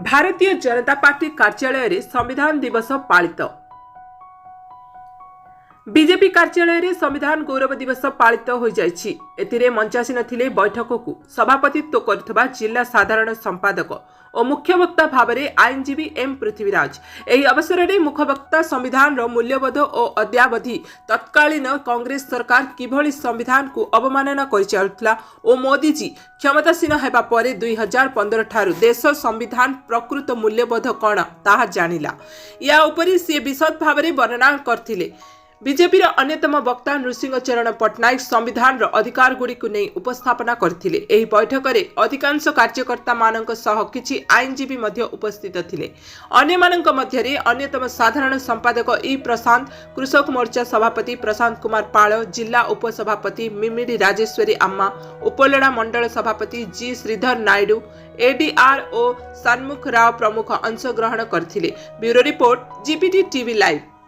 ଭାରତୀୟ ଜନତା ପାର୍ଟି କାର୍ଯ୍ୟାଳୟରେ ସମ୍ବିଧାନ ଦିବସ ପାଳିତ। ବିଜେପି କାର୍ଯ୍ୟାଳୟରେ ସମ୍ବିଧାନ ଗୌରବ ଦିବସ ପାଳିତ ହୋଇଯାଇଛି। ଏଥିରେ ମଞ୍ଚାସୀନ ଥିଲେ ବୈଠକକୁ ସଭାପତିତ୍ୱ କରୁଥିବା ଜିଲ୍ଲା ସାଧାରଣ ସମ୍ପାଦକ ଓ ମୁଖ୍ୟବକ୍ତା ଭାବରେ ଆଇନଜୀବୀ ଏମ୍ ପୃଥ୍ୱୀରାଜ। ଏହି ଅବସରରେ ମୁଖବକ୍ତା ସମ୍ବିଧାନର ମୂଲ୍ୟବୋଧ ଓ ଅଦ୍ୟାବଧି ତତ୍କାଳୀନ କଂଗ୍ରେସ ସରକାର କିଭଳି ସମ୍ବିଧାନକୁ ଅବମାନନା କରିଚାଲୁଥିଲା ଓ ମୋଦିଜୀ କ୍ଷମତାସୀନ ହେବା ପରେ 2015 ଠାରୁ ଦେଶ ସମ୍ବିଧାନ ପ୍ରକୃତ ମୂଲ୍ୟବୋଧ କ'ଣ ତାହା ଜାଣିଲା, ୟା ଉପରେ ସିଏ ବିଶଦ ଭାବରେ ବର୍ଣ୍ଣନା କରିଥିଲେ। ବିଜେପିର ଅନ୍ୟତମ ବକ୍ତା ନୃସିଂହ ଚରଣ ପଟ୍ଟନାୟକ ସମ୍ବିଧାନର ଅଧିକାରଗୁଡ଼ିକୁ ନେଇ ଉପସ୍ଥାପନା କରିଥିଲେ। ଏହି ବୈଠକରେ ଅଧିକାଂଶ କାର୍ଯ୍ୟକର୍ତ୍ତାମାନଙ୍କ ସହ କିଛି ଆଇନଜୀବୀ ମଧ୍ୟ ଉପସ୍ଥିତ ଥିଲେ। ଅନ୍ୟମାନଙ୍କ ମଧ୍ୟରେ ଅନ୍ୟତମ ସାଧାରଣ ସମ୍ପାଦକ ଇ ପ୍ରଶାନ୍ତ, କୃଷକ ମୋର୍ଚ୍ଚା ସଭାପତି ପ୍ରଶାନ୍ତ କୁମାର ପାଳ, ଜିଲ୍ଲା ଉପସଭାପତି ମିମିଡ଼ି ରାଜେଶ୍ୱରୀ ଆମ୍ମା, ଉପଲଡ଼ା ମଣ୍ଡଳ ସଭାପତି ଜି ଶ୍ରୀଧର ନାଇଡୁ, ଏଡିଆର୍ ଓ ସନ୍ମୁଖ ରାଓ ପ୍ରମୁଖ ଅଂଶଗ୍ରହଣ କରିଥିଲେ। Bureau report, GPT TV live.